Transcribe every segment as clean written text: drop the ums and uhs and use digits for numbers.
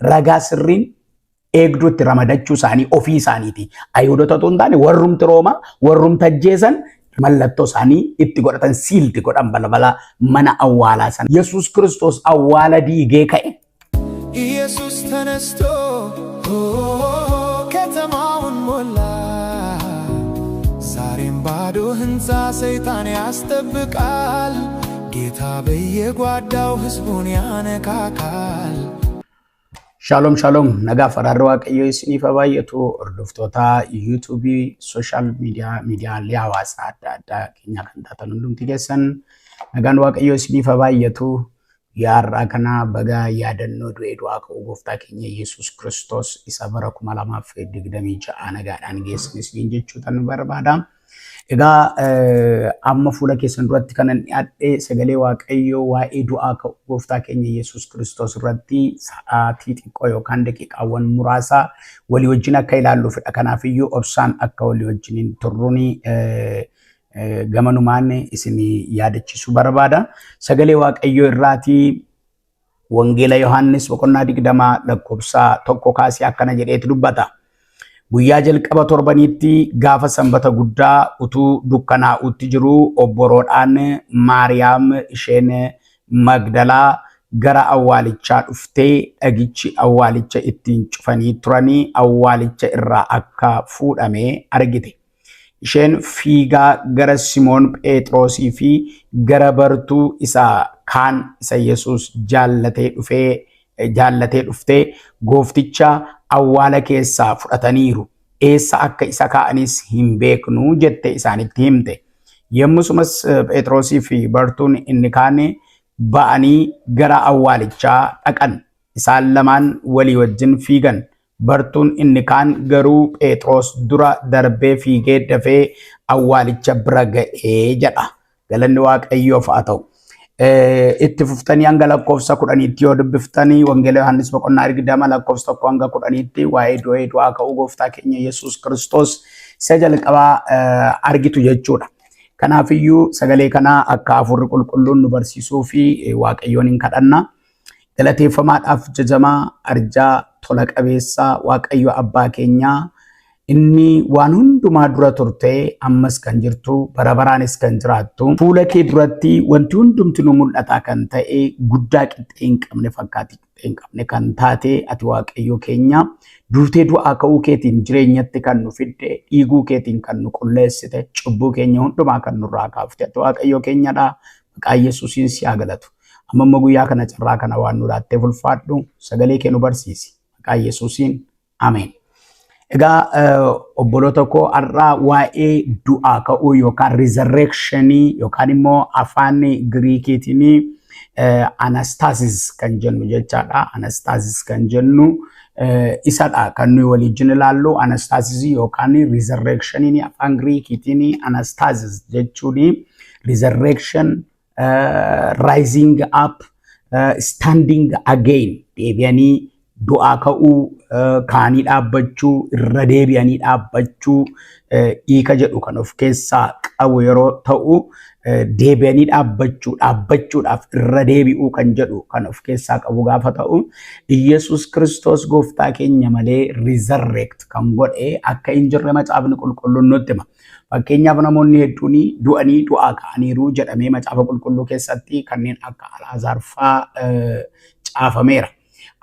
Ragaa sirriin eegduu itti ramadachuu isaanii ofii isaaniiti. Ayihudota otoo hin taane warrumti Roomaa warrumti ajjeesan mallattoo isaanii itti godhatan siilti godhan balbala mana awwaalaa sana. Yesuus Kiristoos awwaala diigee ka'e. ኢየሱስ ተነስቶ ከተማውን ሞላ። ዛሬም ባዶ ሕንፃ ሰይጣን ያስጠብቃል። ጌታ በየጓዳው ሕዝቡን ያነቃቃል። Shalom shalom, nagaa faraarri Waaqayyoo isiniif haa baay'atu. Hordoftoota YouTubeii, social media, miidiyaalee hawaasaa adda addaa keenyaa kan taatan hundumti keessan, nagaan Waaqayyoo isiniif haa baay'atu. Guyyaa har'aa kana baga yaadannoo du'ee du'aa ka'uu gooftaa keenya Yesuus Kiristoos isa bara 2026 nagaadhaan geessan isiniin jechuutan barbaada. Egaa amma fuula keessan duratti kanan dhiyaadhe sagalee Waaqayyoo waa'ee du'aa ka'uu gooftaa keenya Yesuus Kiristoos irratti sa'aatii xiqqoo yookaan daqiiqaawwan muraasa walii wajjin akka ilaalluufidha. Kanaafiyyuu obsaan akka walii wajjin turruun gamanumaan isin yaadachiisuu barbaada. Sagalee Waaqayyoo irraatii Wangeela Yohaannis boqonnaa 20 lakkoofsa 1 kaasee akkana jedheetu dubbata. Guyyaa jalqaba torbaniitti gaafa sanbata guddaa utuu dukkanaa'utti jiruu obboroodhaan Maariyaam isheen Magdalaa gara awwaalichaa dhuftee dhagichi awwaalicha ittiin cufanii turanii awwaalicha irraa akka fuudhame argite. Isheen fiigaa gara Simoon Phexrosii fi gara bartuu isa kaan isa Yesuus jaallatee dhufee jaallatee dhuftee, "Goofticha awwaala keessaa fudhataniiru. Eessa akka isa kaa'anis hin beeknu," jette isaanitti himte. Yommusumas Phexrosii fi bartuun inni kaan ba'anii gara awwaalichaa dhaqan. Isaan lamaan walii wajjin fiigan. Bartuun inni kaan garuu Phexros dura darbee fiigee dafee awwaalicha bira ga'ee jedha. Galanni Waaqayyoof haa ta'u. Itti fuftanii hanga lakkoofsa 10tti yoo dubbiftanii, Wangeela Yohaannis boqonnaa 20 lakkoofsa 1 hanga 10tti waa'ee du'ee du'aa ka'uu gooftaa keenya Yesuus Kiristoos isa jalqabaa argitu jechuudha. Kanaafiyyuu sagalee kana akka hafuurri qulqulluun nu barsiisuu fi Waaqayyoon hin kadhanna. Galateeffamaadhaaf jajamaa, arjaa, tola qabeessaa Waaqayyo abbaa keenyaa, inni waan hundumaa dura turte, ammas kan jirtu, bara baraanis kan jiraattu, fuula kee duratti wanti hundumti nu mul'ataa kan ta'e, guddaa qixxee hin qabne, fakkaatii qixxee hin qabne kan taate ati Waaqayyo keenya, duutee du'aa ka'uu keetiin jireenyatti kan nu fidde, dhiiguu keetiin kan nu qulleessite, cubbuu keenya hundumaa kan nurraa kaafte ati Waaqayyo keenyadha. Maqaa Yesuusiin si haa galatu. Amma immoo guyyaa kana carraa kana waan nu laatteef ulfaadhu. Sagalee kee nu barsiisi. Maqaa Yesuusiin, ameen. Egaa obboloota koo, har'aa waa'ee du'aa ka'uu yookaan resurrectionii yookaan immoo afaan Giriikiitiin anastasis kan jennu jechaadha. Anastasis kan jennu isadha kan nuyi waliin ilaallu. Anastasis yookaan resurrectioniin afaan Giriikiitiin anastasis jechuun resurrection, rising up, standing again, deebi'anii du'aa ka'uu, kaanii dhaabbachuu, irra deebi'anii dhaabbachuu hiika jedhu kan of keessaa qabu yeroo ta'u, deebi'anii dhaabbachuu, dhaabbachuudhaaf irra deebi'uu kan jedhu kan of keessaa qabu gaafa ta'u, Iyyasuus Kiristoos gooftaa keenya malee resurrect kan godhe akka hin jirre Macaafni Qulqulluun nutti hima. Fakkeenyaaf, namoonni hedduun du'anii du'aa ka'aniiru jedhamee Macaafa Qulqulluu keessatti kanneen akka Alaazaar fa'aa caafameera.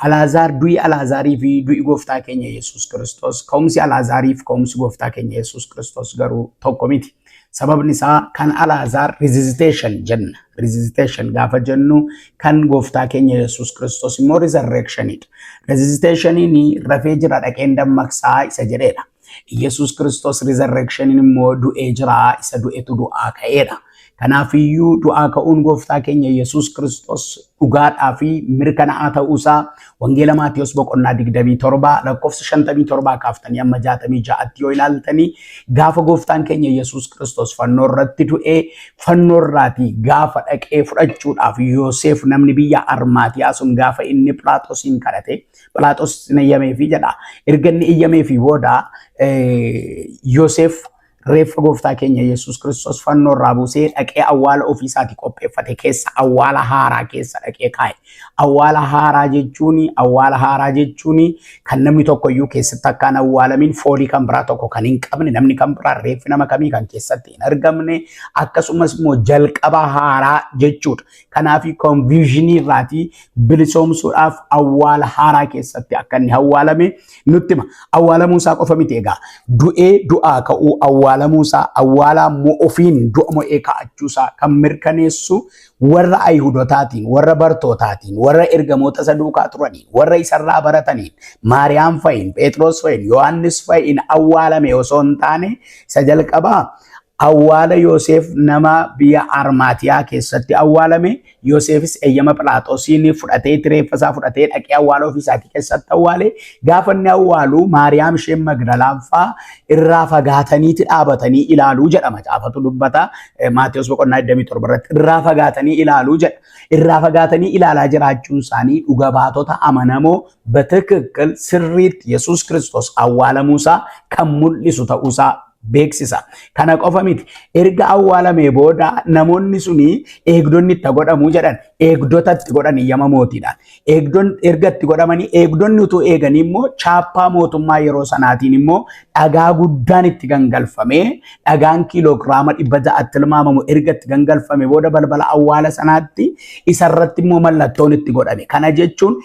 Alaazaar, du'i Alaazaarii fi du'i gooftaa keenya Yesuus Kiristoos, ka'umsi Alaazarii fi ka'umsi gooftaa keenya Yesuus Kiristoos garuu tokko miti. Sababni isaa kan Alaazaar resuscitation jenna. Resuscitation gaafa jennu, kan gooftaa keenya Yesuus Kiristoos immoo resurrectionidha. Resuscitationiin rafee jira, dhaqeen dammaqsaa isa jedheedha. Yesuus Kiristoos resurrectioniin immoo du'ee jira, isa du'etu du'aa ka'eedha. Kanaafiyyuu du'aa ka'uun gooftaa keenya Yesuus Kiristoos dhugaadhaa fi mirkanaa'aa ta'uusaa Wangeela Maatiyos boqonnaa 27 lakkoofsa 57 kaaftanii amma 66tti yoo ilaaltanii, gaafa gooftaan keenya Yesuus Kiristoos fannoo irratti du'ee, fannoo irraatii gaafa dhaqee fudhachuudhaaf Yoosef namni biyya Armaatiyaa sun gaafa inni Philaaxoosiin kadhate, Philaaxoos hin eeyyameefii jedha. Erga inni eeyyameefii booda Yoosef Reeffa gooftaa keenya Yesuus Kiristoos fannoo irraa buusee dhaqee awwaala ofii isaatii qopheeffate keessa, awwaala haaraa keessa dhaqee kaa'e. Awwaala haaraa jechuun, awwaala haaraa jechuun kan namni tokko iyyuu keessatti akka hin awwaalamin, foolii kan biraa tokko kan hin qabne, namni kan biraa, reeffi nama kamii kan keessatti hin argamne, akkasumas immoo jalqaba haaraa jechuudha. Kanaaf confusionii irraatii bilisoomsuudhaaf awwaala haaraa keessatti akka inni awwaalame nutti hima. Awwaalamuu isaa qofa miti egaa. Du'ee du'aa ka'uu, awwaalamuu isaa, awwaalaa immoo ofiin du'a mo'ee ka'achuu isaa kan mirkaneessu warra Ayihudotaatiin, warra bartootaatiin, warra ergamoota isa duukaa turaniin, warra isarraa barataniin, Maariyaam fa'iin, Phexros fa'iin, Yohaannis fa'iin awwaalame osoo hin taane, isa jalqabaa awwaala Yoseef nama biyya Armaatiyaa keessatti awwaalame. Yoseefis eeyyama Philaaxoosiin fudhatee, reeffa isaa fudhatee dhaqee awwaala ofii isaatii keessatti awwaale. Gaafa inni awwaalu Maariyaam isheen Magdalaan fa'aa irraa fagaataniiti dhaabatanii ilaaluu jedha, macaafatu dubbata. Maatewos boqonnaa 27 irratti irraa fagaatanii ilaaluu jedha. Irraa fagaatanii ilaalaa jiraachuun isaanii dhuga baatota amanamoo በትክክል sirriitti Yesuus Kiristoos awwaalamuusaa kan mul'isu ta'uusaa beeksisa. Kana qofa miti. Erga awwaalamee booda namoonni suni eegdonni itti godhamuu jedhan. Eegdota itti godhan iyyama mootiidhaan. Eegdon erga itti godhamanii, eegdonni utuu eeganii immoo chaappaa mootummaa yeroo sanaatiin immoo dhagaa guddaan itti gangalfamee, dhagaan kiiloogiraama 600tti tilmaamamu erga itti gangalfame booda, balbala awwaala sanaatti isarratti immoo mallattoon itti godhame. Kana jechuun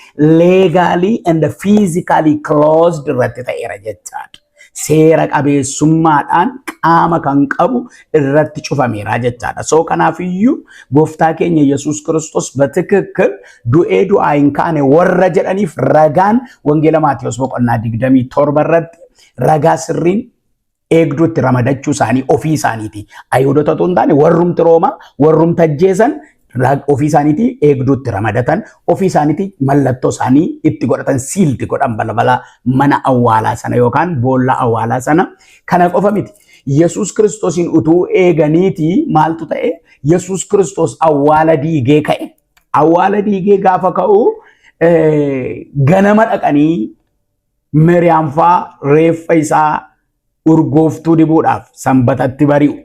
legally and physically closed irratti ta'eera jechaadha. Seera qabeessummaadhaan qaama kan qabu irratti cufameera jechaadha. So kanaafiyyuu gooftaa keenya Yesuus Kiristoos በትክክል du'ee du'aa hin kaane warra jedhaniif ragaan Wangeela Maatiyos boqonnaa 27 irratti ragaa sirriin eegduutti ramadachuu isaanii ofii isaaniiti. Ayihudota otoo hin taane, warrumti Roomaa, warrumti ajjeesan ofii isaaniiti eegduutti ramadatan, ofii isaaniiti mallattoo isaanii itti godhatan, sealed godhan balbala mana awwaalaa sana yookaan boolla awwaalaa sana. Kana qofa miti. Yesuus Kiristoosiin utuu eeganiiti maaltu ta'e? Yesuus Kiristoos awwaala diigee ka'e. Awwaala diigee gaafa ka'u ganama dhaqanii Miriyaam faa reeffa isaa urgooftuu dibuudhaaf sanbatatti bari'u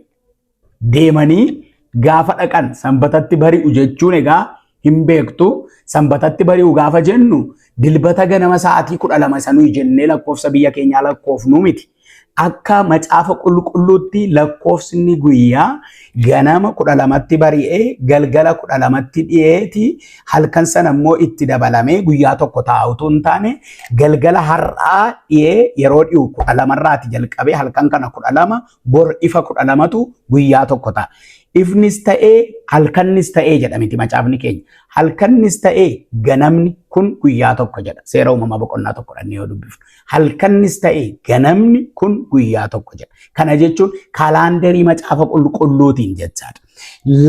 deemanii gaafa dhaqan, sanbatatti bari'u jechuun egaa hin beektu, sanbatatti bari'u gaafa jennu dilbata ganama sa'aatii 12 sanuu jennee lakkoofsa biyya keenyaa lakkoofnuu miti. Akka macaafa qulqulluutti lakkoofsni guyyaa ganama 12tti bari'ee galgala 12tti dhi'eeti, halkan sana immoo itti dabalamee guyyaa tokko taa'utu hin taane, galgala har'aa dhi'ee yeroo dhi'u 12rraati jalqabee halkan kana 12, bor ifa 12tu guyyaa tokko ta'a. Ifnis ta'ee halkannis ta'ee jedha miti macaafni keenya. Halkannis ta'ee ganamni kun guyyaa tokko jedha. Seera Uumamaa boqonnaa 1 dhannee yoo dubbifnu. Halkannis ta'ee ganamni kun guyyaa tokko jedha. Kana jechuun kaalaandarii macaafa qulqulluutiin jechaadha.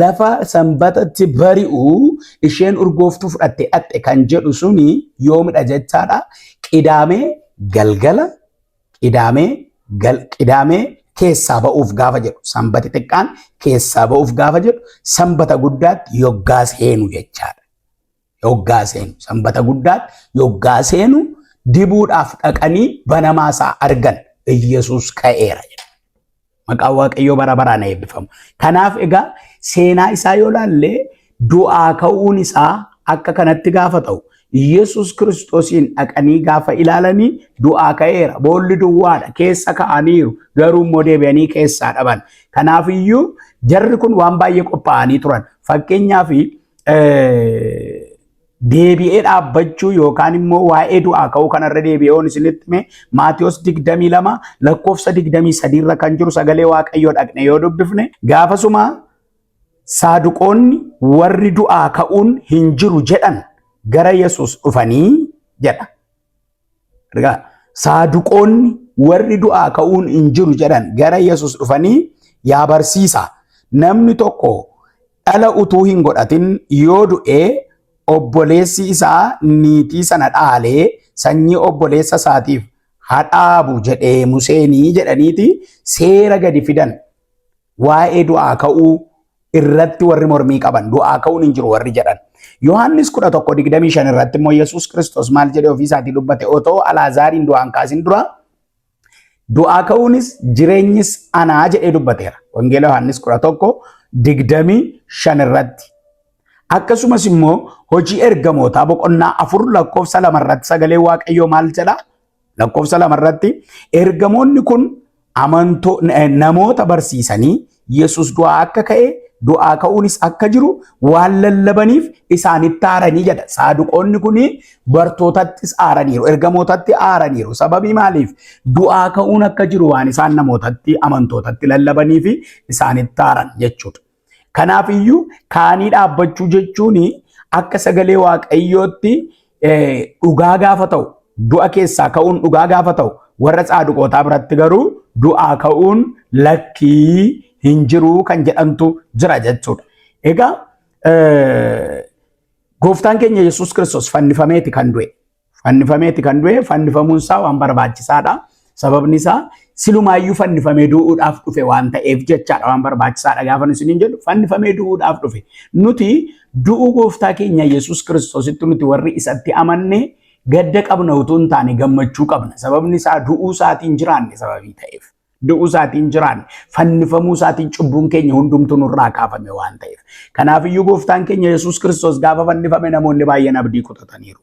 Lafa sanbatatti bari'u isheen urgooftuu fudhatte dhatte kan jedhu suni yoomidha jechaadha? Qidaamee galgala, qidaamee keessaa ba'uuf gaafa jedhu, sanbati xiqqaan keessaa ba'uuf gaafa jedhu, sanbata guddaatti yoggaa seenu jechaadha. Yoggaa seenu, sanbata guddaatti yoggaa seenu dibuudhaaf dhaqanii banamaa isaa argan, Iyyasuus ka'eera jedha. Maqaan Waaqayyoo bara baraan eebbifamu. Kanaaf egaa seenaa isaa yoo laalle, du'aa ka'uun isaa akka kanatti gaafa ta'u, Yesuus Kiristoosiin dhaqanii gaafa ilaalanii du'aa ka'eera. Boolli duwwaadha. Keessa ka'aniiru. Garuu immoo deebi'anii keessaa dhaban. Kanaafiyyuu jarri kun waan baay'ee qophaa'anii turan. Fakkeenyaaf, deebi'ee dhaabbachuu yookaan immoo waa'ee du'aa ka'uu kanarra deebi'ee yoon isinitti hime, Maatiyos 22 lakkoofsa 23 irra kan jiru sagalee Waaqayyoo dhaqne yoo dubbifne, gaafasuma Saaduqoonni warri du'aa ka'uun hin jiru jedhan gara Yesuus dhufanii jedha. Egaa Saaduqoonni warri du'aa ka'uun hin jiru jedhan gara Yesuus dhufanii, "Yaa barsiisaa, namni tokko dhala utuu hin godhatin yoo du'e, obboleessi isaa niitii sana dhaalee sanyii obboleessa isaatiif haa dhaabu jedhee Museenii" jedhaniiti seera gadi fidan. Waa'ee du'aa ka'uu irratti warri mormii qaban, du'aa ka'uun hin jiru warri jedhan. Yohaannis 11:25 irratti immoo Yesuus Kiristoos maal jedhee ofii isaatii dubbate? Otoo Alaazaariin du'aan kaasin dura Du'aa ka'uunis jireenyis anaa jedhee dubbateera. Wangeela Yohaannis 11:25 irratti. Akkasumas immoo hojii ergamootaa boqonnaa 4 lakkoofsa 2 irratti sagalee Waaqayyoo maal jedha? Lakkoofsa 2 irratti ergamoonni kun amantoo namoota barsiisanii Yesus du'aa akka ka'e du'aa ka'uunis akka jiru waan lallabaniif isaanitti aaranii jedha. Saaduqoonni kun bartootattis aaraniiru, ergamootatti aaraniiru. Sababii maaliif? Du'aa ka'uun akka jiru waan isaan namootatti amantootatti lallabaniif isaanitti aaran jechuudha. Kanaaf iyyuu kaanii dhaabbachuu jechuun akka sagalee Waaqayyootti dhugaa gaafa ta'u, du'a keessaa ka'uun dhugaa gaafa ta'u, warra saaduqootaa biratti garuu du'aa ka'uun lakkii hin jiru kan jedhantu jira jechuudha. Egaa gooftaan keenya Yesuus Kiristoos fannifameeti kan du'e. Fannifameeti kan du'e, fannifamuun isaa waan barbaachisaadha. Sababni isaa silumaayyuu fannifamee du'uudhaaf dhufe waan ta'eef jechaadha, waan barbaachisaadha gaafa isiniin jedhu fannifamee du'uudhaaf dhufe. Nuti du'uu gooftaa keenya Yesuus Kiristoositti nuti warri isatti amanne gadda qabna utuu hin taane gammachuu qabna. Sababni isaa du'uu isaatiin jiraanne sababii ta'eef. Du'uu isaatiin jiraanne, fannifamuu isaatiin cubbuun keenya hundumtuu nurraa kaafame waan ta'eef. Kanaafiyyuu gooftaan keenya Yesuus Kiristoos gaafa fannifame namoonni baay'een abdii kutataniiru.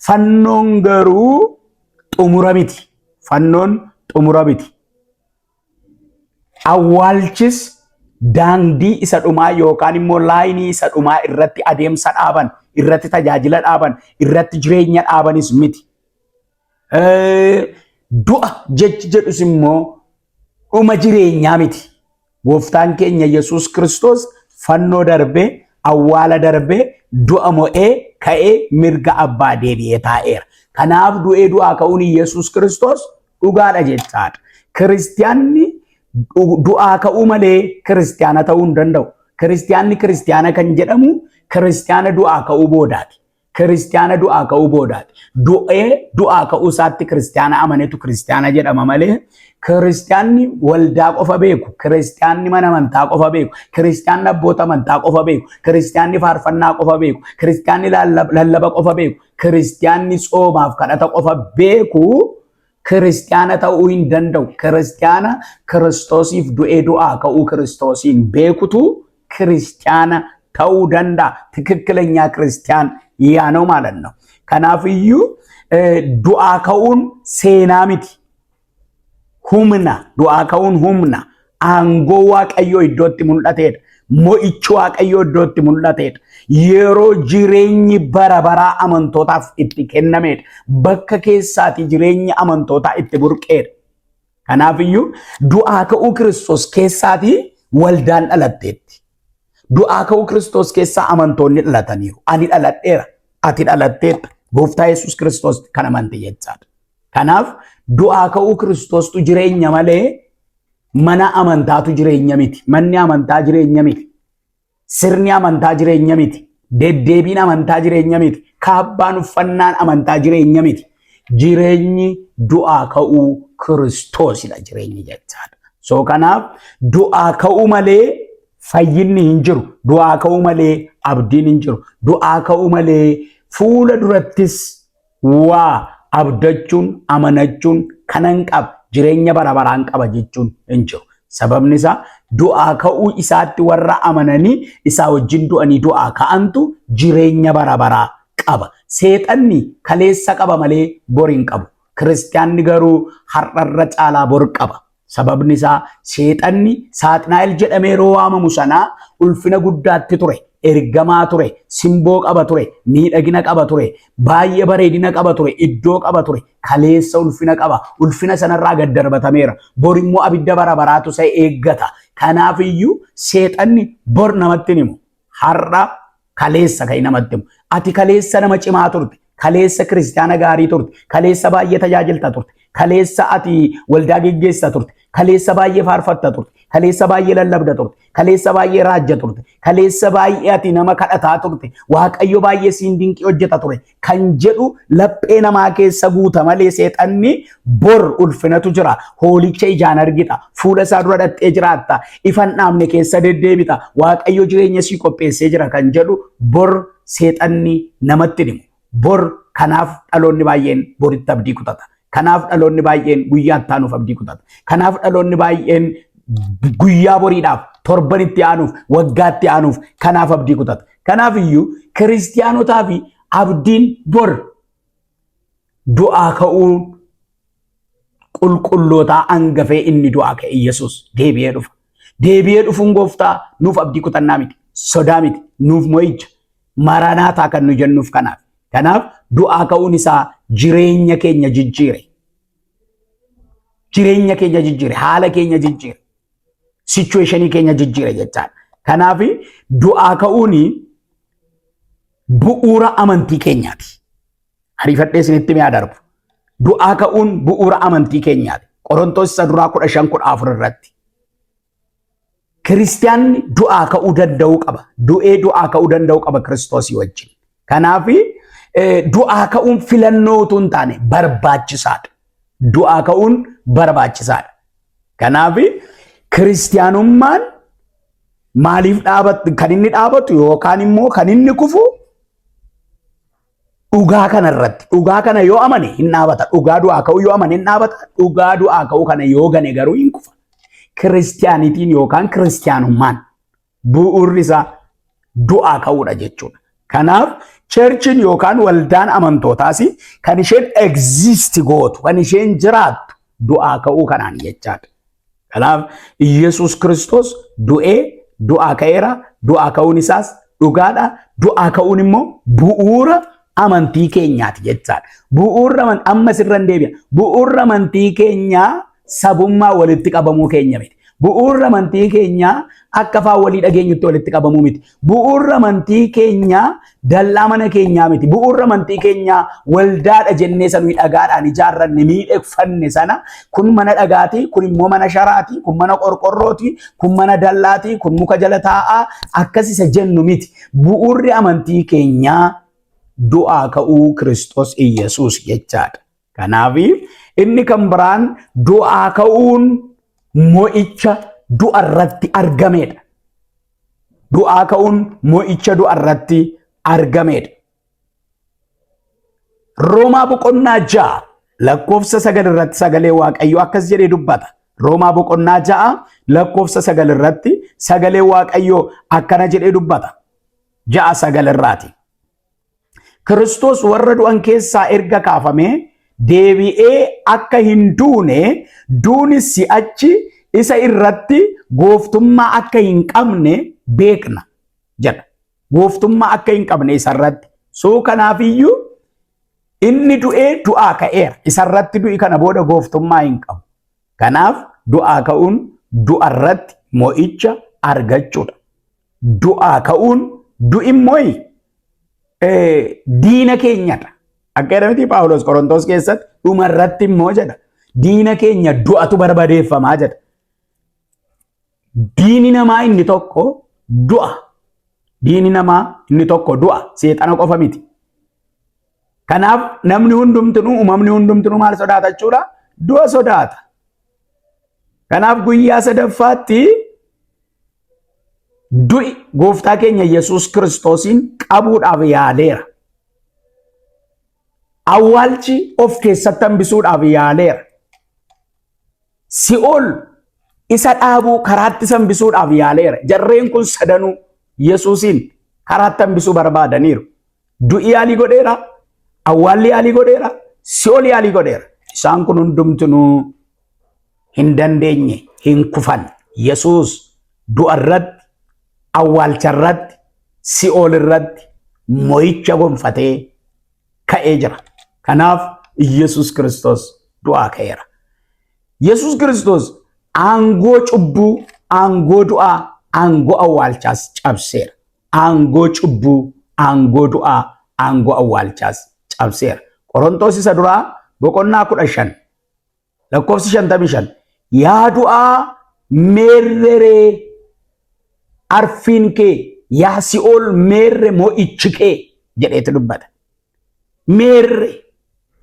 Fannoon garuu xumura miti. Fannoon xumura miti. Awwaalchis daandii isa dhumaa yookaan immoo laayinii isa dhumaa irratti adeemsa dhaaban, irratti tajaajila dhaaban, irratti jireenya dhaabanis miti. Du'a jechi jedhus immoo dhuma jireenyaa miti. Gooftaan keenya Yesuus Kiristoos fannoo darbee, awwaala darbee, du'a mo'ee ka'ee mirga abbaa deebi'ee taa'eera. Kanaaf du'ee du'aa ka'uun Yesuus Kiristoos dhugaadha jechaadha. Kiristiyaanni du'aa ka'uu malee kiristiyaana ta'uu hin danda'u. Kiristiyaanni kiristiyaana kan jedhamu kiristiyaana du'aa ka'uu boodaati. Kiristiyaana du'aa ka'uu boodaati. Du'ee du'aa ka'uu isaatti kiristiyaana amanetu kiristiyaana jedhama malee kiristiyaanni waldaa qofa beeku, kiristiyaanni mana amantaa qofa beeku, kiristiyaanni abboota amantaa qofa beeku, kiristiyaanni faarfannaa qofa beeku, kiristiyaanni lallaba qofa beeku, kiristiyaanni tsoomaaf kadhata qofa beeku kiristiyaana ta'uu hin danda'u. Kiristiyaana Kiristoosiif du'ee du'aa ka'uu Kiristoosiin beekutu kiristiyaana ta'uu danda'a. ትክክለኛ ክርስቲያን ያ ነው ማለት ነው። Kanaafiyyuu du'aa ka'uun seenaa miti. Humna du'aa ka'uun humna aangoo Waaqayyoo iddootti mul'ateedha. Mo'ichi Waaqayyoo iddootti mul'ateedha. Yeroo jireenyi bara baraa amantootaaf itti kennameedha. Bakka keessaati jireenyi amantootaa itti burqeedha. Kanaafiyyuu du'aa ka'uu Kiristoos keessaati waldaan dhalatteetti. Du'aa ka'uu Kiristoos keessaa amantoonni dhalataniiru. Ani dhaladheera. Ati dhalatteetta. Gooftaa Yesuus Kiristoos kan amante jechaadha. Kanaaf du'aa ka'uu Kiristoostu jireenya malee mana amantaatu jireenya miti. Manni amantaa jireenya miti. Sirni amantaa jireenya miti. Deddeebiin amantaa jireenya miti. Kaabbaan uffannaan amantaa jireenya miti. Jireenyi du'aa ka'uu Kiristoosidha jireenyi jechaadha. So kanaaf du'aa ka'uu malee fayyinni hin jiru. Du'aa ka'uu malee abdiin hin jiru. Du'aa ka'uu malee fuula durattis waa abdachuun, amanachuun, kanan qaba, jireenya bara baraan qaba jechuun hin jiru. Sababni isaa du'aa ka'uu isaatti warra amananii isaa wajjin du'anii du'aa ka'antu jireenya bara baraa qaba. Seexanni kaleessa qaba malee bor hin qabu. Kiristiyaanni garuu har'arra caalaa bor qaba. Sababni isaa seexanni Saaxinaa'el jedhamee yeroo waamamu sanaa ulfina guddaatti ture, ergamaa ture, simboo qaba ture, miidhagina qaba ture, baay'ee bareedina qaba ture, iddoo qaba ture, kaleessa ulfina qaba. Ulfina sanarraa gad darbatameera. Bor immoo abidda bara baraatu isa eeggata. Kanaaf iyyuu seexanni bor namatti hin himu. Har'a kaleessa kan namatti himu. Ati kaleessa nama cimaa turte. Kaleessa kiristiyaana gaarii turte. Kaleessa baay'ee tajaajilta turte. Kaleessa ati waldaa geggeessa turte. Kaleessa baay'ee faarfatta turte. Kaleessa baay'ee lallabda turte. Kaleessa baay'ee raajja turte. Kaleessa baay'ee ati nama kadhataa turte. Waaqayyo baay'ee siin dinqii hojjeta ture. Kan jedhu laphee namaa keessa guuta malee seexanni bor ulfinatu jira. Hoolicha ijaan argita. Fuula isaa dura dhattee jiraatta. Ifan dhaabne keessa deddeebita. Waaqayyo jireenya sii qopheessee jira kan jedhu bor seexanni namatti himu. Bor kanaaf dhaloonni baay'een boritti abdii kutata. Kanaaf dhaloonni baay'een guyyaa itti aanuuf abdii kutata. Kanaaf dhaloonni baay'een guyyaa boriidhaaf, torban itti aanuuf, waggaa itti aanuuf kanaaf abdii kutata. Kanaaf iyyuu kiristiyaanotaa fi abdiin bor du'aa ka'uun qulqullootaa angafee inni du'aa ka'e Yesuus deebi'ee dhufa. Deebi'ee dhufuun gooftaa nuuf abdii kutannaa miti, sodaa miti, nuuf mo'icha. Maranaataa kan nu jennuuf kanaaf. Kanaaf du'aa ka'uun isaa jireenya keenya jijjiire. Jireenya keenya jijjiire, haala keenya jijjiire, situation keenya jijjiire jechaadha. Kanaaf du'aa ka'uun bu'uura amantii keenyaati. Ariifadhee isinitti mi'a darbu. Du'aa ka'uun bu'uura amantii keenyaati. Qorontoos isa duraa 15:14 irratti. Kiristiyaanni du'aa ka'uu danda'uu qaba. Du'ee du'aa ka'uu danda'uu qaba Kiristoosii wajjin. Kanaaf du'aa ka'uun filannoo utuu hin taane barbaachisaadha. Du'aa ka'uun barbaachisaadha. Kanaaf kiristiyaanummaan maaliif dhaabatu, kan inni dhaabatu yookaan immoo kan inni kufu dhugaa kana irratti. Dhugaa kana yoo amane hin dhaabata. Dhugaa du'aa ka'uu yoo amane hin dhaabata. Dhugaa du'aa ka'uu kana yoo gane garuu hin kufa. Kiristiyaanitiin yookaan kiristiyaanummaan bu'uurri isaa du'aa ka'uudha jechuudha. Kanaaf churchiin yookaan waldaan amantootaas kan isheen exist gootu, kan isheen jiraattu du'aa ka'uu kanaan jechaadha. Kanaaf Iyyasuus Kiristoos du'ee du'aa ka'eera. Du'aa ka'uun isaas dhugaadha. Du'aa ka'uun immoo bu'uura amantii keenyaati jechaadha. Bu'uurra amma sirra hin deebi'a. Bu'uurra amantii keenyaa sabummaa walitti qabamuu keenya miti. Bu'uurra amantii keenyaa akka afaan walii dhageenyutti walitti qabamuu miti. Bu'uurra amantii keenyaa dallaa mana keenyaa miti. Bu'uurra amantii keenyaa waldaadha jennee sanuu dhagaadhaan ijaarranne miidhagfanne sana, kun mana dhagaati, kun immoo mana sharaati, kun mana qorqorrooti, kun mana dallaati, kun muka jala taa'aa akkas isa jennu miti. Bu'uurri amantii keenyaa du'aa ka'uu Kiristoos Iyyasuus jechaadha. Kanaaf inni kan biraan du'aa ka'uun mo'icha du'a irratti argamedha. Du'aa ka'uun mo'icha du'a irratti argamedha. Roomaa boqonnaa 6 lakkoofsa 9 irratti sagalee Waaqayyoo akkas jedhee dubbata. Roomaa boqonnaa 6 lakkoofsa 9 irratti sagalee Waaqayyoo akkana jedhee dubbata. 6:9 irraati. Kiristoos warra du'an keessaa erga kaafamee deebi'ee akka hin duune, duunis si'achi isa irratti gooftummaa akka hin qabne beekna jedha. Gooftummaa akka hin qabne isarratti. So kanaafiyyuu inni du'ee du'aa ka'eera. Isarratti du'i kana booda gooftummaa hin qabu. Kanaaf du'aa ka'uun du'arratti mo'icha argachuudha. Du'aa ka'uun, du'i immoo diina keenyadha. Akka jedhametti Phaawulos Qorontos keessatti dhumarratti immoo jedha. Diina keenya du'atu barbadeeffamaa jedha. Diini namaa inni tokko du'a. Diini namaa inni tokko du'a. Seexana qofa miti. Kanaaf namni hundumtinuu, uumamni hundumtinuu maal sodaata jechuudha? Du'a sodaata. Kanaaf guyyaa sadaffaatti du'i gooftaa keenya Yesuus Kiristoosiin qabuudhaaf yaaleera. Awwaalchi of keessatti hambisuudhaaf yaaleera. Si'ool isa dhaabuu, karaatti hambisuudhaaf yaaleera. Jarreen kun sadanuu Yesuusiin karaatti hambisuu barbaadaniiru. Du'i yaalii godheera, awwaalli yaalii godheera, si'ool yaalii godheera. Isaan kun hundumtinuu hin dandeenye, hin kufan. Yesuus du'a irratti, awwaalcha irratti, si'ool irratti mo'icha gonfatee ka'ee jira. Kanaaf Yesuus Kiristoos du'aa ka'eera. Yesuus Kiristoos aangoo cubbuu, aangoo du'aa, aangoo awwaalchaas cabseera. Aangoo cubbuu, aangoo du'aa, aangoo awwaalchaas cabseera. Qorontoos isa duraa boqonnaa 15 lakkoofsi 55, "Yaa du'aa, meerreree arfiin kee? Yaa si'ool, meerre mo'ichi kee?" jedheeti dubbata. Meerre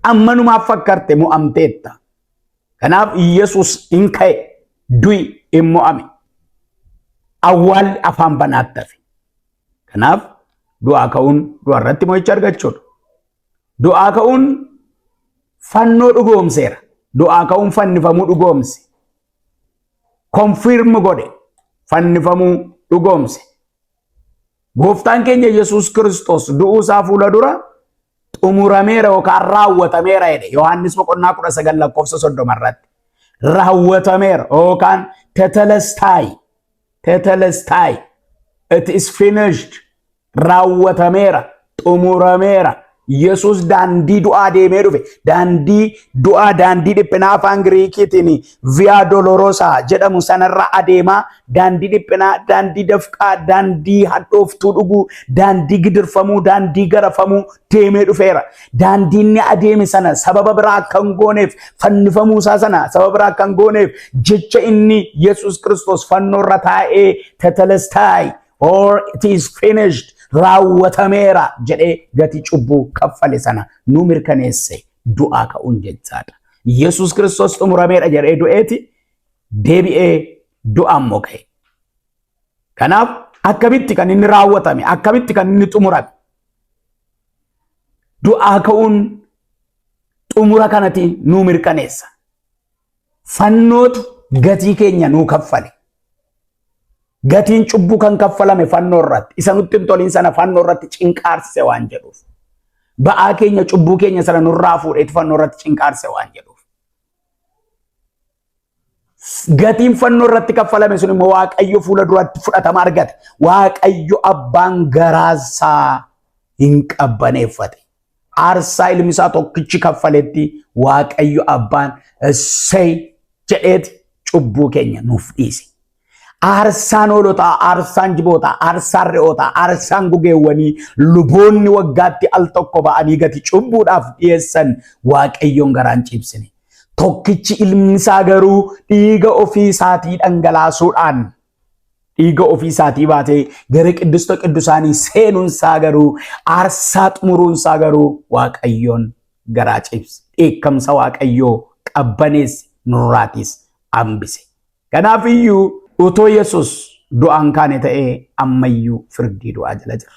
ammanumaaf fakkarte mo'amteetta. Kanaaf Yesuus hin ka'e, du'i hin mo'ame. Awwaalli afaan banaatti hafe. Kanaaf du'aa ka'uun du'a irratti mo'icha argachuudha. Du'aa ka'uun Fannoo dhugoomseera. Du'aa ka'uun fannifamuu dhugoomse. Confirm godhe. Fannifamuu dhugoomse. Gooftaan keenya Yesuus Kiristoos du'uu isaa fuula dura xumurameera yookaan raawwatameera jedhe Yohaannis boqonnaa 19 lakkoofsa 30 irratti. Raawwatameera yookaan tetelestai, tetelestai, it is finished, raawwatameera, xumurameera. Yesuus daandii du'aa deemee dhufe. Daandii du'aa, daandii dhiphinaa afaan Giriikiitiin Via Dolorosa jedhamu sanarra adeemaa, daandii dhiphinaa, daandii dafqaa, daandii hadhooftuu dhuguu, daandii gidirfamuu, daandii garafamuu deemee dhufeera. Daandii inni adeeme sana sababa biraa akka hin gooneef, fannifamuu isaa sana sababa biraa akka hin gooneef jecha inni Yesuus Kiristoos fannoorra taa'ee tetelestai or it is finished, raawwatameera jedhee gatii cubbuu kaffale sana nu mirkaneesse du'aa ka'uun jechaadha. Yesuus Kiristoos xumurameera jedhee du'eeti deebi'ee du'aa immoo ka'e. Kanaaf akkamitti kan inni raawwatame? Akkamitti kan inni xumurame? Du'aa ka'uun xumura kanatti nu mirkaneessa. Fannootu gatii keenya nuu kaffale. Gatiin cubbuu kan kaffalame fannoo irratti. Isa nutti hin tolin sana fannoo irratti cinqaarsise waan jedhuuf. Ba'aa keenya, cubbuu keenya sana nurraa fuudheetu fannoo irratti cinqaarsise waan jedhuuf. Gatiin fannoo irratti kaffalame sun immoo Waaqayyo fuula duratti fudhatama argate. Waaqayyo abbaan garaasaa hin qabbaneeffate. Aarsaa ilmi isaa tokkichi kaffaletti Waaqayyo abbaan essay jedheeti cubbuu keenya nuuf dhiise. Aarsaan hoolotaa, aarsaan jibootaa, aarsaan re'ootaa, aarsaan gugeewwanii luboonni waggaatti al tokko ba'anii gati cubbuudhaaf dhiyeessan Waaqayyoon garaan ciibsine. Tokkichi ilmi isaa garuu dhiiga ofii isaatii dhangalaasuudhaan, dhiiga ofii isaatii baatee gara qiddusta qiddusaanii seenuun isaa garuu, aarsaa xumuruun isaa garuu Waaqayyoon garaa ciibse. Dheekkamsa Waaqayyoo qabbaneesse, nurraatiis hambise. Kanaaf iyyuu utoo Yesus du'aan kaane ta'ee ammayyuu firdii du'aa jala jira.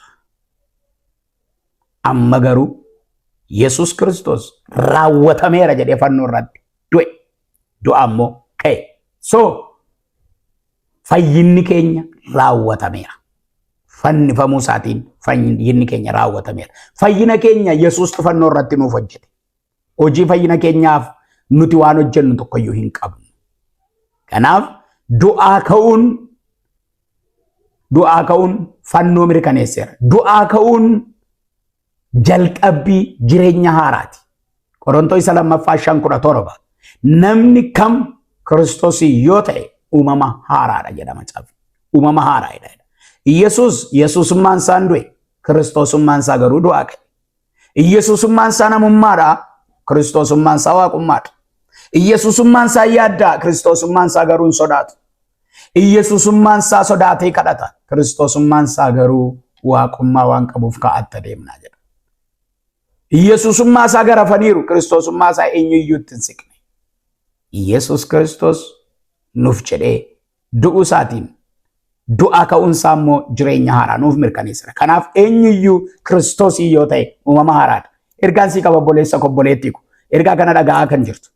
Amma garuu Yesus Kiristoos raawwatameera jedhee fannoo irratti du'e. Du'a immoo ka'e. So fayyinni keenya raawwatameera. Fannifamuu isaatiin fayyinni keenya raawwatameera. Fayyina keenya Yesuus fannoo irratti nuuf hojjete. Hojii fayyina keenyaaf nuti waan hojjennu tokkoyyuu hin qabnu. Kanaaf du'aa ka'uun fannoo mirkaneesseera. Du'aa ka'uun jalqabbii jireenya haaraati. Qorontoo isa lammaffaa 5:17. Namni kam Kiristoosii yoo ta'e uumama haaraadha jedhama caafi. Uumama haaraadha. Yesuus Yesuusummaan isaan du'e, Kiristoosummaan isaa garuu du'aa ka'e. Yesuusummaan isaa namummaadha, Kiristoosummaan isaa waaqummaadha. Yesuusummaan isaa yaaddaa, Kiristoosummaan isaa garuu hin sodaatu. Yesuusummaan isaa sodaatee kadhata, Kiristoosummaan isaa garuu waaqummaa waan qabuuf ka'atta deemnaa jedha. Yesuusummaa isaa garafaniiru, Kiristoosummaa isaa eenyuyyuu itti hin siqne. Yesuus Kiristoos nuuf jedhee du'uu isaatiin du'aa ka'uun isaa immoo jireenya haaraa nuuf mirkaneessira. Kanaaf eenyuyyuu Kiristoosii yoo ta'e uumama haaraadha. Ergaan sii qaba, obboleessa koo, obboleettii ko. Ergaa kana dhaga'aa kan jirtu.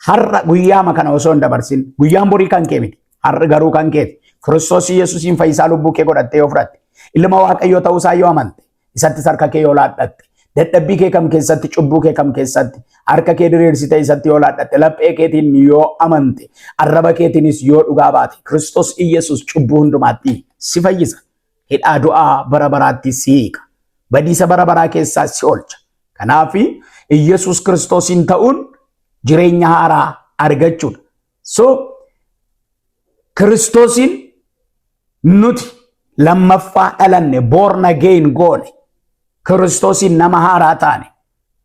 Har'a guyyaama kana osoo hin dabarsin, guyyaan borii kan kee miti. Har'i garuu kan keeti. Kiristoos Yesuusiin fayyisaa lubbuu kee godhattee yoo fudhatte, ilma Waaqayyoo ta'uusaa yoo amante, isatti harka kee yoo laadhatte, dadhabbii kee kam keessatti, cubbuu kee kam keessatti harka kee diriirsitee isatti yoo laadhatte, laphee keetiin yoo amante, arraba keetiinis yoo dhugaa baate, Kiristoos Iyesuus cubbuu hundumaatti si fayyisa. Hidhaa du'aa bara baraatti si hiika. Badiisa bara baraa keessaa si oolcha. Kanaaf Iyesuus Kiristoosiin ta'uun jireenya haaraa argachuudha. So Kiristoosiin nuti lammaffaa dhalanne, born again goone, Kiristoosiin nama haaraa taane,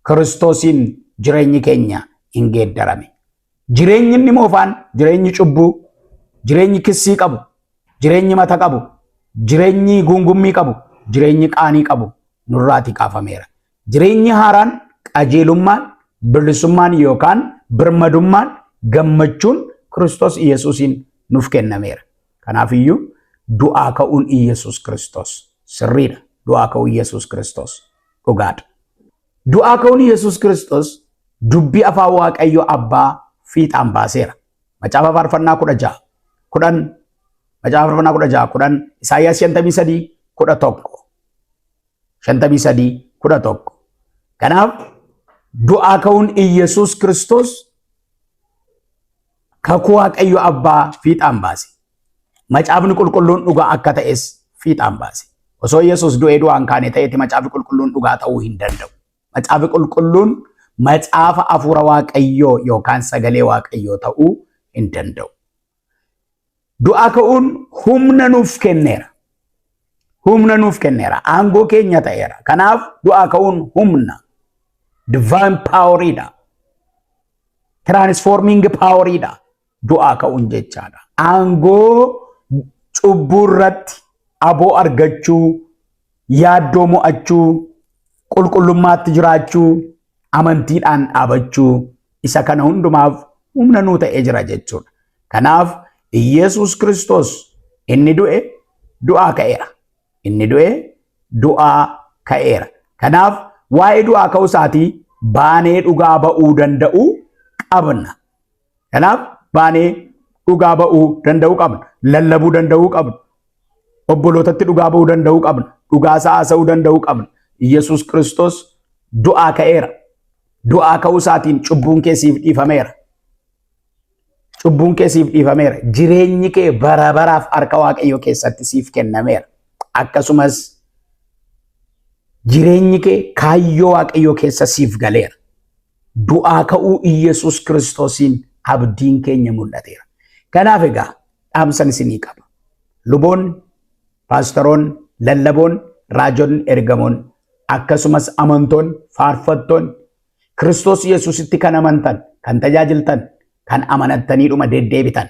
Kiristoosiin jireenyi keenya hin geeddarame. Jireenyi inni moofaan, jireenyi cubbuu, jireenyi kissii qabu, jireenyi mata qabu, jireenyi guungummii qabu, jireenyi qaanii qabu nurraatii kaafameera. Jireenyi haaraan qajeelummaan, bilisummaan yookaan birmadummaan, gammachuun Kiristoos Iyesuusiin nuuf kennameera. Kanaaf iyyuu du'aa ka'uun Iyesuus Kiristoos sirriidha. Du'aa ka'uun Iyesuus Kiristoos dhugaadha. Du'aa ka'uun Iyesuus Kiristoos dubbii afaan Waaqayyo Abbaa fiixaan baaseera. Macaafa Faarfannaa 16 10, Macaafa Faarfannaa 16 10, Isaayyaas 53 11, 53 11. Kanaaf du'aa ka'uun Iyyasuus Kiristoos kakuu Waaqayyo Abbaa fiixaan baase. Macaafni Qulqulluun dhugaa akka ta'es fiixaan baase. Osoo Yesuus du'ee du'aa hin kaane ta'eeti Macaafni Qulqulluun dhugaa ta'uu hin danda'u. Macaafni Qulqulluun macaafa hafuura Waaqayyoo yookaan sagalee Waaqayyoo ta'uu hin danda'u. Du'aa ka'uun humna nuuf kenneera. Humna nuuf kenneera. Aangoo keenya ta'eera. Kanaaf du'aa ka'uun humna. Divine poweridha. Transforming poweridha. Du'aa ka'uun jechaadha. Aangoo cubbuu irratti aboo argachuu, yaaddoo mo'achuu, qulqullummaatti jiraachuu, amantiidhaan dhaabachuu, isa kana hundumaaf humna nuu ta'ee jira jechuudha. Kanaaf Iyyasuus Kiristoos inni du'e du'aa ka'eera. Inni du'e du'aa ka'eera. Kanaaf waa'ee du'aa ka'uu isaatii baanee dhugaa ba'uu danda'uu qabna. Kanaaf baanee dhugaa ba'uu danda'uu qabna. Lallabuu danda'uu qabna. Obbolootatti dhugaa ba'uu danda'uu qabna. Dhugaa isaa haasa'uu danda'uu qabna. Iyyasuus Kiristoos du'aa ka'eera. Du'aa ka'uu isaatiin cubbuun kee siif dhiifameera. Cubbuun kee siif dhiifameera. Jireenyi kee bara baraaf harka Waaqayyoo keessatti siif kennameera. Akkasumas jireenyi kee kaayyoo Waaqayyoo keessa siif galeera. Du'aa ka'uu Iyyasuus Kiristoosiin abdiin keenya mul'ateera. Kanaaf egaa dhaamsan isinii qaba. Luboonni, paastaroonni, lallaboonni, raajonni, ergamoonni, akkasumas amantoonni, faarfattoonni, Kiristoos Yesuusitti kan amantan, kan tajaajiltan, kan amanattaniidhuma deddeebitan.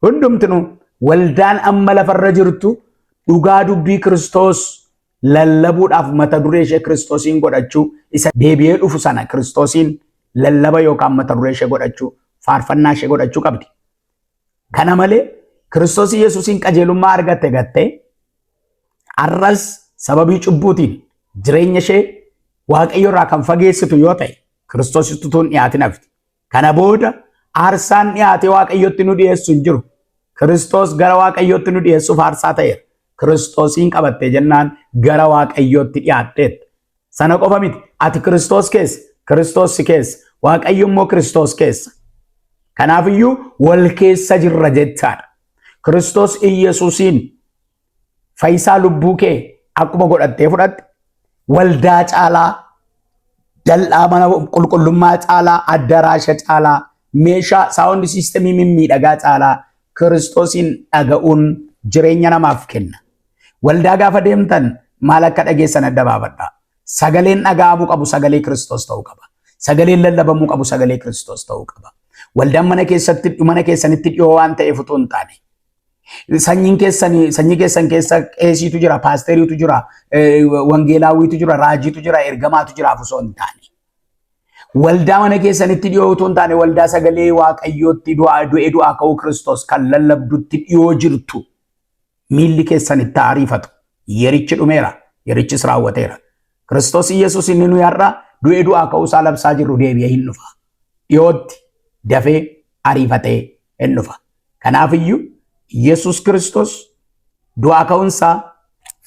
Hundumtinuu waldaan amma lafarra jirtu dhugaa dubbii Kiristoos lallabuudhaaf mata duree ishee Kiristoosiin godhachuu, isa deebi'ee dhufu sana Kiristoosiin lallaba yookaan mata duree ishee godhachuu, faarfannaa ishee godhachuu qabdi. Kana malee Kiristoos Yesuusiin qajeelummaa argatte gattee har'as sababii cubbuutiin jireenya ishee Waaqayyo irraa kan fageessitu yoo ta'e Kiristoositti utuu hin dhiyaatin hafti. Kana booda aarsaan dhiyaatee Waaqayyotti nu dhiyeessu hin jiru. Kiristoos gara Waaqayyootti nu dhiyeessuuf aarsaa ta'eera. Kiristoosiin qabattee jennaan gara Waaqayyootti dhiyaatteetta. Sana qofa miti. Ati Kiristoos keessa, Kiristoos si keessa, Waaqayyo immoo Kiristoos keessa. Kanaafiyyuu wal keessa jirra jechaadha. Kiristoos Iyyasuusiin fayyisaa lubbuu kee akkuma godhattee fudhatte, waldaa caalaa, dal'aa mana qulqullummaa caalaa, addaraasha caalaa, meeshaa saawundi siistemii mimmiidhagaa caalaa Kiristoosiin dhaga'uun jireenya namaaf kenna. Waldaa gaafa deemtan maal akka dhageessan adda baafadhaa. Sagaleen dhaga'amuu qabu sagalee Kiristoos ta'uu qaba. Sagaleen lallabamuu qabu sagalee Kiristoos ta'uu qaba. Waldaan mana keessatti mana keessanitti dhiyoo waan ta'eef utuu hin taane, sanyiin keessan sanyii keessan keessa qeesiitu jira, paasteriitu jira, wangeelaawwiitu jira, raajiitu jira, ergamaatu jira osoo hin taane. Waldaa mana keessanitti dhiyoo utuu hin taane, waldaa sagalee Waaqayyootti du'aa du'ee du'aa ka'uu Kiristoos kan lallabdutti dhiyoo jirtu miilli keessan itti ariifatu. Yerichi dhumeera, yerichis raawwateera. Kiristoos Iyyasuus inni nuyi har'a du'ee du'aa ka'uu isaa labsaa jirru deebi'ee hin dhufa. Dhiyootti dafee ariifatee hin dhufa. Kanaafiyyuu Yesuus Kiristoos du'aa ka'uunsaa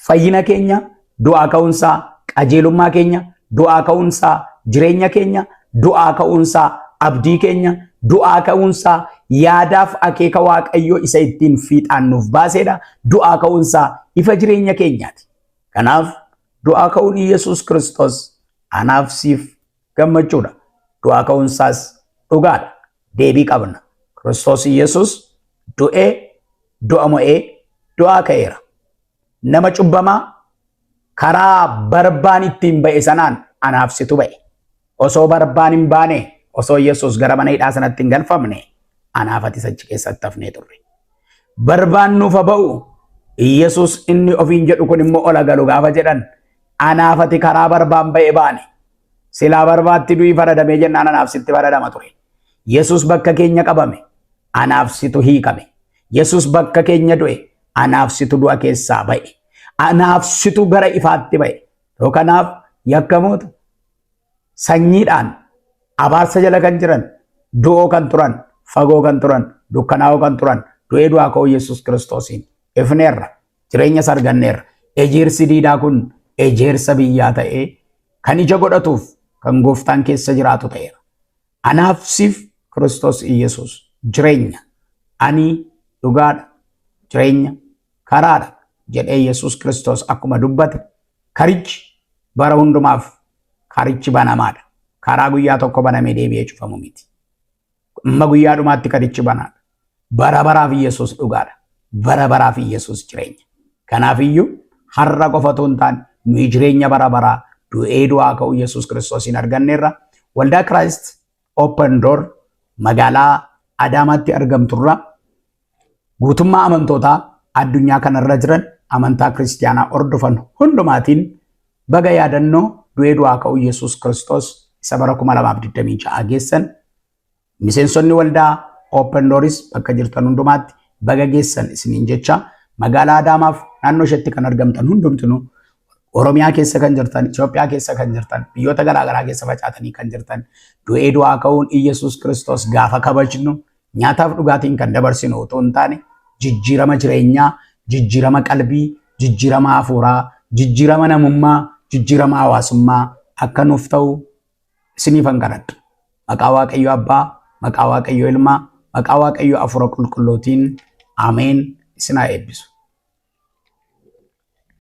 fayyina keenya, du'aa ka'uunsaa qajeelummaa keenya, du'aa ka'uunsaa jireenya keenya, du'aa ka'uunsaa abdii keenya, du'aa ka'uunsaa yaadaaf akeeka Waaqayyoo isa ittiin fiixaan nuuf baaseedha. Du'aa ka'uunsaa ifa jireenya keenyaati. Kanaaf du'aa ka'uun Yesuus Kiristoos anaaf siif gammachuudha. Du'aa ka'uunsaas dhugaadha. Deebii qabna. Kiristoos Yesuus du'ee, du'a mo'ee, du'aa ka'eera. Nama cubbamaa karaa barbaan ittiin ba'e sanaan anaaf situ ba'e. Osoo barbaan hin baane, osoo Yesuus gara mana hidhaa sanatti hin galfamne, anaaf atis achi keessatti hafnee turre. Barbaan nuuf haa ba'u, Yesuus inni ofiin jedhu kun immoo ola galu gaafa jedhan, anaaf ati karaa barbaan ba'e baane. Silaa barbaatti du'i faradamee jennaan anaaf sitti faradama ture. Yesuus bakka keenya qabame, anaaf situ hiikame. Yesuus bakka keenya du'e, anaaf situ du'a keessaa ba'e. Anaaf situ gara ifaatti ba'e. Yoo kanaaf yakkamoota sanyiidhaan, Abaarsa jala kan jiran, du'oo kan turan, fagoo kan turan, dukkanaa'oo kan turan, du'ee du'aa ka'uu Yesuus Kiristoosiin ifneerra, jireenyas arganneerra. Ejersi diidaa kun ejersa biyyaa ta'ee kan ija godhatuuf kan gooftaan keessa jiraatu ta'eera. Anaaf siif Kiristoos Iyyasuus jireenya. Ani dhugaadha, jireenya, karaadha jedhee Yesuus Kiristoos akkuma dubbate karichi bara hundumaaf karichi banamaadha. Karaa guyyaa tokko banamee deebi'ee cufamu miti. Amma guyyaa dhumaatti karichi banaadha. Bara baraaf Yesuus dhugaadha. Bara baraaf Yesuus jireenya. Kanaaf iyyuu har'a qofa otoo hin taane nuyi jireenya bara baraa du'ee du'aa ka'uu Yesuus Kiristoosiin arganneerra. Waldaa Christ Open Door magaalaa Adaamaatti argamturra guutummaa amantootaa addunyaa kanarra jiran amantaa kiristiyaanaa hordofan hundumaatiin baga yaadannoo du'ee du'aa ka'uu Yesuus Kiristoos isa bara 2026 geessan. Miseensonni waldaa Open Dooris bakka jirtan hundumaatti baga geessan isiniin jecha magaalaa Adaamaaf naannoo isheetti kan argamtan hundumtinuu Oromiyaa keessa kan jirtan, Itoophiyaa keessa kan jirtan, biyyoota garaagaraa keessa facaatanii kan jirtan, du'ee du'aa ka'uun Iyyasuus Kiristoos gaafa kabajnu nyaataaf dhugaatiin kan dabarsinu otoo hin taane jijjiirama jireenyaa, jijjiirama qalbii, jijjiirama hafuuraa, jijjiirama namummaa, jijjiirama hawaasummaa akka nuuf ta'u isiniifan kadhadha. Maqaa Waaqayyo Abbaa, maqaa Waaqayyo Ilmaa, maqaa Waaqayyo Hafuura Qulqulluutiin Ameen isin haa eebbisu.